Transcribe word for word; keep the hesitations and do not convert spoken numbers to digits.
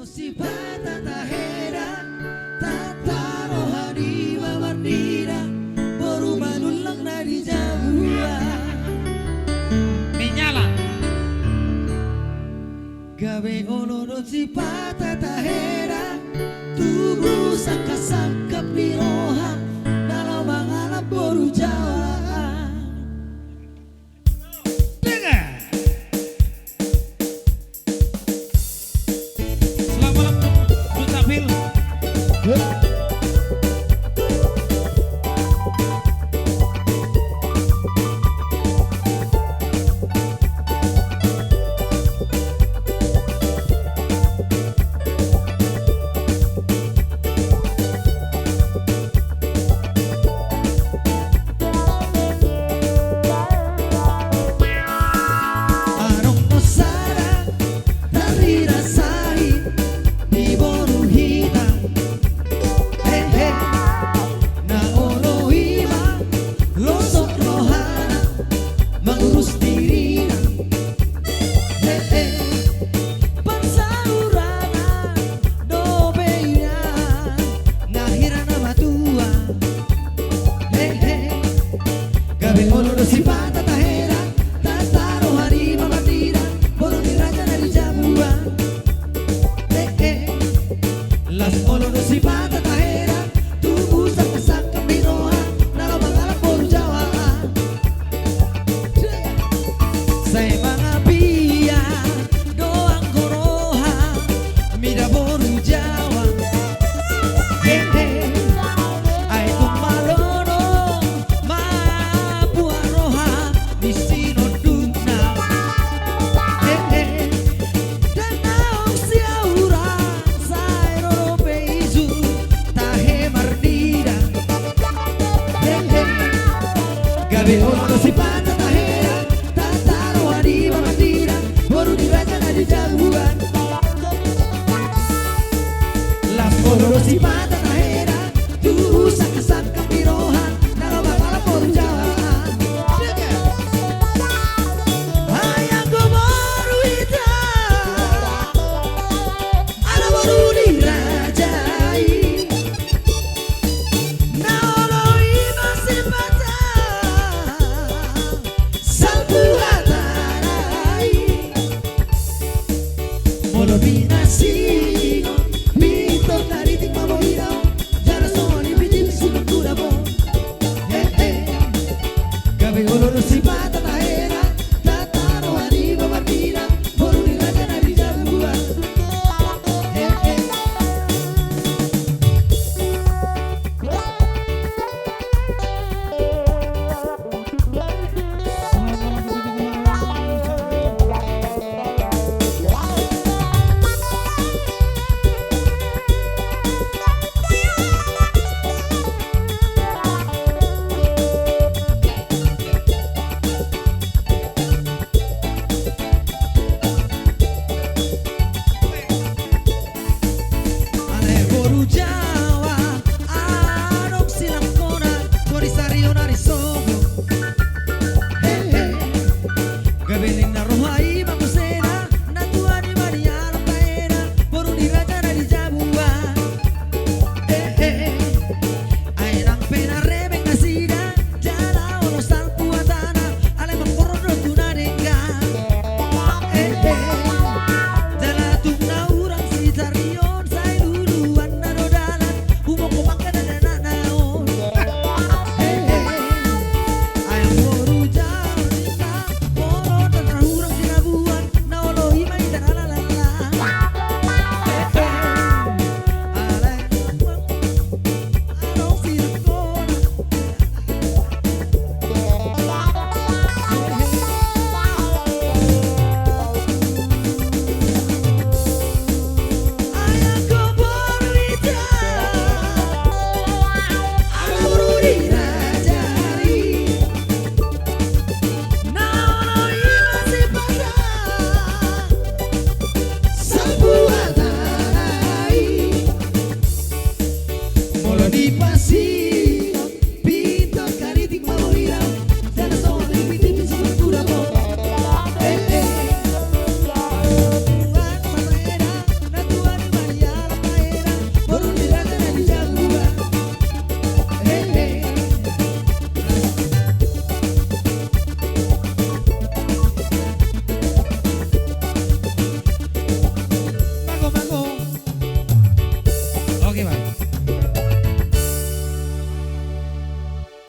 Sipata tahera, tata roha ni babar nida, boru Manullang na di jabu an. Menyala. Gabe olo do sipata tahera, tubu sangkap-sangkap ni roha, na laho mangalap boru Jawa. Dengar. Selamat malam, Dut Tapil. Adong do sada tarida sahit di boru hita. Hehe. Na olo i ma losok rohana mangurus dirina. Hehe. Parsauratan dope ia na hira na matua. Hehe. Gabe olo do sipata tahera, tata roha ni babar nida, boru ni raja na di jabu an. Hehe. Las olo do sipata tahera, tubu sangkap-sangkap ni roha, na laho mangalap boru Jawa an. Sai mangapia do anggo roha mida boru Jawa. Hehe. Ai tung malono mambuat roha ni sinondutna. Hehe. Ndang naung siaura sai ro dope isu tahe marnida. Hehe. Gabe olo do sipata tahera, tata roha ni babar nida, boru ni raja na di jabu an. Las olo do sipata tahera, tubu sangkap-sangkap ni roha, na laho mangalap boru Jawa an. Ai anggo boru hita, ala boru ni raja i. Na olo i ma sipata, salpu hatana i. Molo pinasingon, pintor taritik ma bohina on, jala songon i piti singon tu dabo. Hehe. Gabe olo do sipata